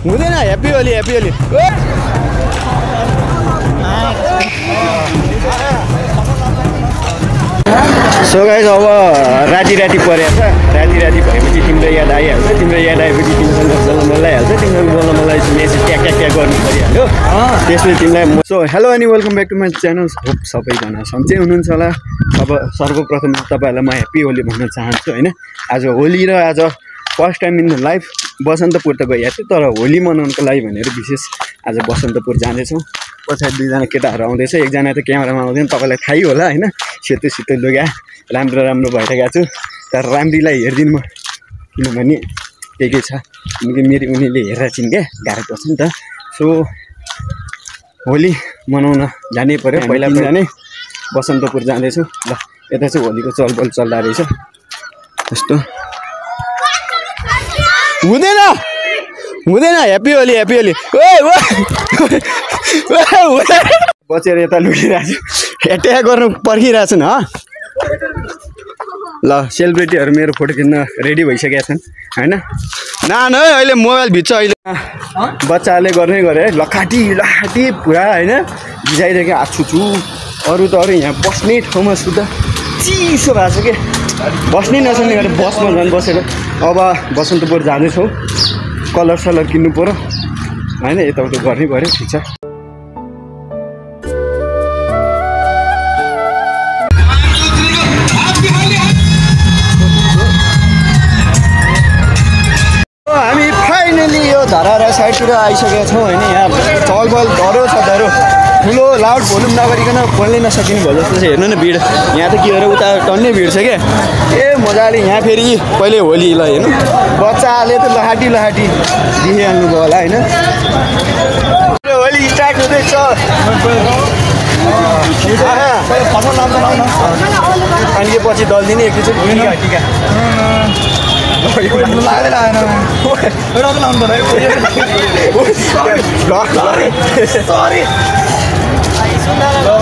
हुँदैन happy Holi so guys अब राति परेको छ राति भएपछि तिम्रो याद आइहाल्छ तिम्रो याद आएपछि तिमीसँग बोल्न मन लागिहाल्छ तिमीसँग बोल्न मलाई मेसेज ट्याक गर्नु परिहाल्यो त्यसपछि तिमीलाई सो हेलो अनि welcome back to my channel hope सबैजना सन्चै हुनुहुन्छ होला सर्वप्रथम तपाईँहरूलाई म ह्याप्पी होली भन्न चाहन्छु होइन आज होली र आज first time in the life Basantapur त गइहाल्छ तर होली मनाउनको लागि भनेर विशेष आज बसन्तपुर जाँदैछौँ पछाडि दुईजना केटाहरू आउँदैछ एकजना त क्यामेरामा आउँदैन तपाईँलाई थाहै होला होइन सेतो लुगा राम्रो भएर गएको छु तर राम्रीलाई हेरिदिनु म किनभने के छ किनकि मेरो उनीले हेरेर चिन्के गाह्रो पर्छ नि त सो होली मनाउन जानै पऱ्यो पहिला जाने बसन्तपुर जाँदैछु ल यता चाहिँ होलीको चलबल चल्दा रहेछ त्यस्तो हुँदैन ह्याप्पी होली बचेर यता लुकिरहेको छु एट्याक गर्नु पर्खिरहेको छु न ल सेलिब्रेटीहरू मेरो फोटो खिच्न रेडी भइसकेका छन् होइन नान है अहिले मोबाइल भित्र अहिले बच्चाहरूले गर्नै गरे लखाटी पुरा होइन भिजाइरहेको हात छुछु अरू त अरू यहाँ बस्ने ठाउँमा सुत्दा चिसो भएको छ कि बस्नै नसक्ने गरेर बसमा झन् बसेर अब बसन्तपुर जाँदैछौँ कलर किन्नु पऱ्यो होइन यताउता गर्नै पऱ्यो ठिक छ हामी फाइनली यो धरारा साइडतिर आइसकेका छौँ होइन यहाँ चलबल डह्रो छ ठुलो लाउड भोल्युम नगरिकन बोल्नै नसकिने भयो जस्तो छ हेर्नु न भिड यहाँ त के हो उता टन्नै भिड छ क्या ए मजाले यहाँ फेरि पहिले होली ल हेर्नु बच्चाले त लहाटी देखिहाल्नु भयो होला होइन होली स्टार्ट हुँदैछ अनि पछि दल्दिने एकैचोटि टिका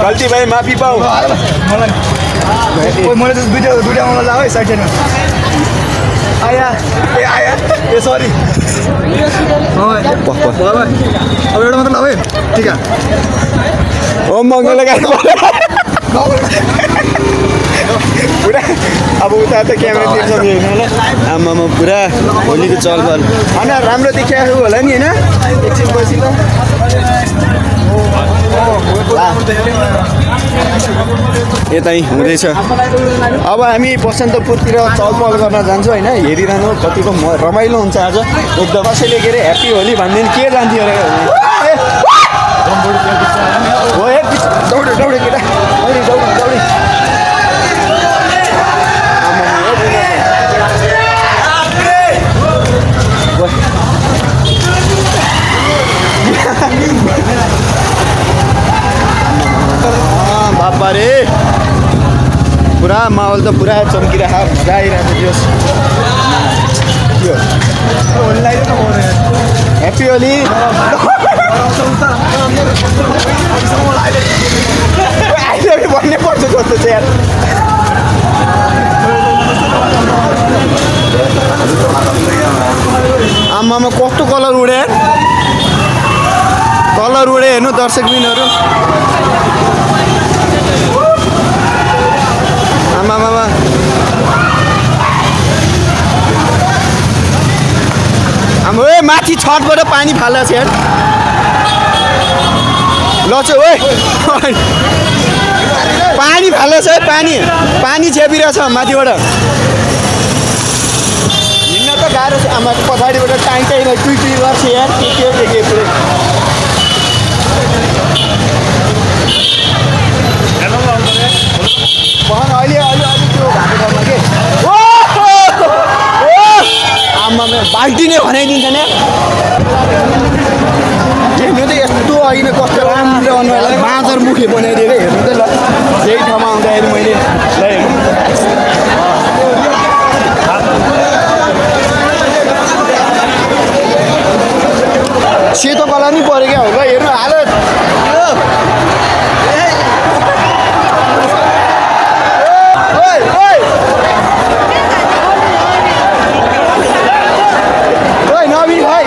गल्ती भाइ माफी पाऊ मैले त दुइटा आउन ला है साइड साइडमा आया ए सरी अब एउटा मात्र ल है ठिक हो मङ्गल पुरा अब उता त क्यामेरा तिर्छ होइन होला आमामा पुरा होलीको चलबल होइन राम्रो देखिएको होला नि होइन एकछिन पछि त यतै हुँदैछ अब हामी बसन्तपुरतिर चलपल गर्न जान्छौँ होइन हेरिरहनु कतिको रमाइलो हुन्छ आज एकदम कसैले के अरे ह्याप्पी होली भन्दैन के जान्थ्यो अरे हो दौडे केटा दौडे बाबा रे पुरा माहौल त पुरा चम्किरहेको मजा आइरहेको थियो ह्याप्पी होली भन्ने पर्छ जस्तो चाहिँ यार आमामा कस्तो कलर उडे हेर्नु दर्शकबिनहरू आमामा हाम्रो ए माथि छतबाट पानी फाल्दा छ यार ल चाहिँ ओए पानी फाल्दा छ है पानी छेपिरहेछ माथिबाट हिँड्न त गाह्रो छ आमा पछाडिबाट टाइम टुई गर्छ यार के पुरै अहिले त्यो भएको ठाउँमा के आमा बाल्टी नै खनाइदिन्छ नि हेर्नु त यस्तो होइन कस्तो राम्रो अनुहारलाई बाँदर मुखी बनाइदिएको हेर्नु त ल यही ठाउँमा आउँदाखेरि मैले ल सेतो कलर नि पऱ्यो क्या हो ल हेर्नु हालत नवीन भाइ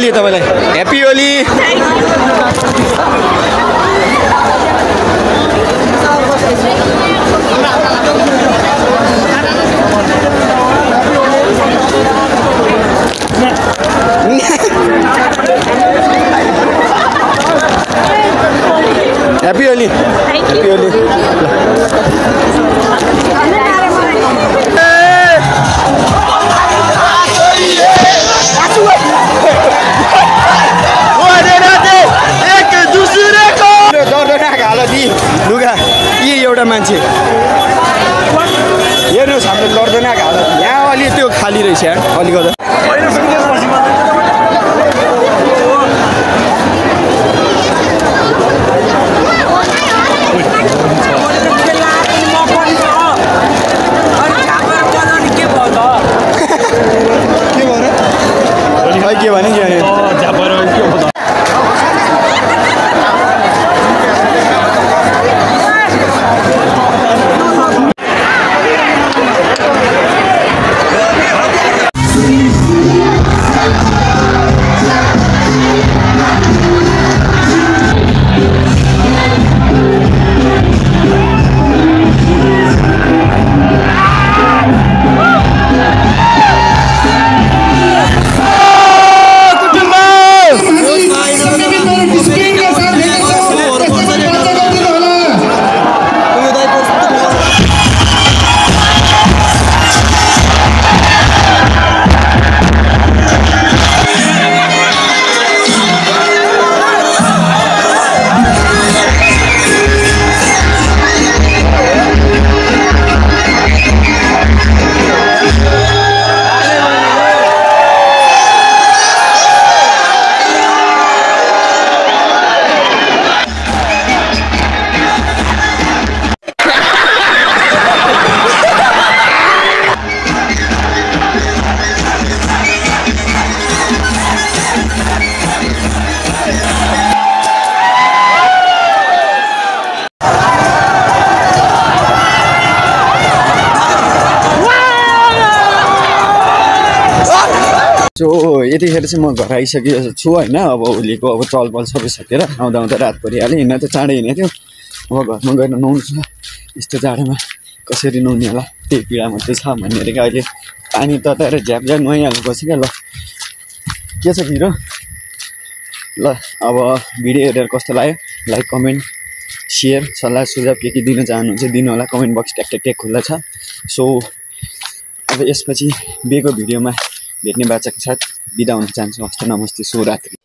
होली तपाईँलाई happy Holi happy Holi happy Holi दर्दनाक हालत यी लुगा यी एउटा मान्छे हेर्नुहोस् हाम्रो दर्दनाक हालत यहाँ अलि त्यो खाली रहेछ अलि गर्दा के भने सो यतिखेर चाहिँ म घर आइसकेको छु होइन अब होलीको अब चलपल सबै सकेर आउँदा आउँदा रात परिहाल्यो हिँड्न त चाँडै हिँडेको थियो अब घरमा गएर नुहाउनु छ यस्तो जाडोमा कसरी नुहाउने होला त्यही पीडा मात्रै छ भन्ने क्या अहिले पानी तताएर झ्याप झ्याप नुहाइहाल्नुपर्छ क्या ल के छ भिडियो ल अब भिडियो हेरेर कस्तो लाग्यो लाइक कमेन्ट सेयर सल्लाह सुझाव के दिन चाहनुहुन्छ दिनु होला कमेन्ट बक्स ट्याक खुल्ला छ सो अब यसपछि बेको भिडियोमा भेट्ने बाचाको साथ बिदा हुन चाहन्छु हस्त नमस्ते शुभरात्रि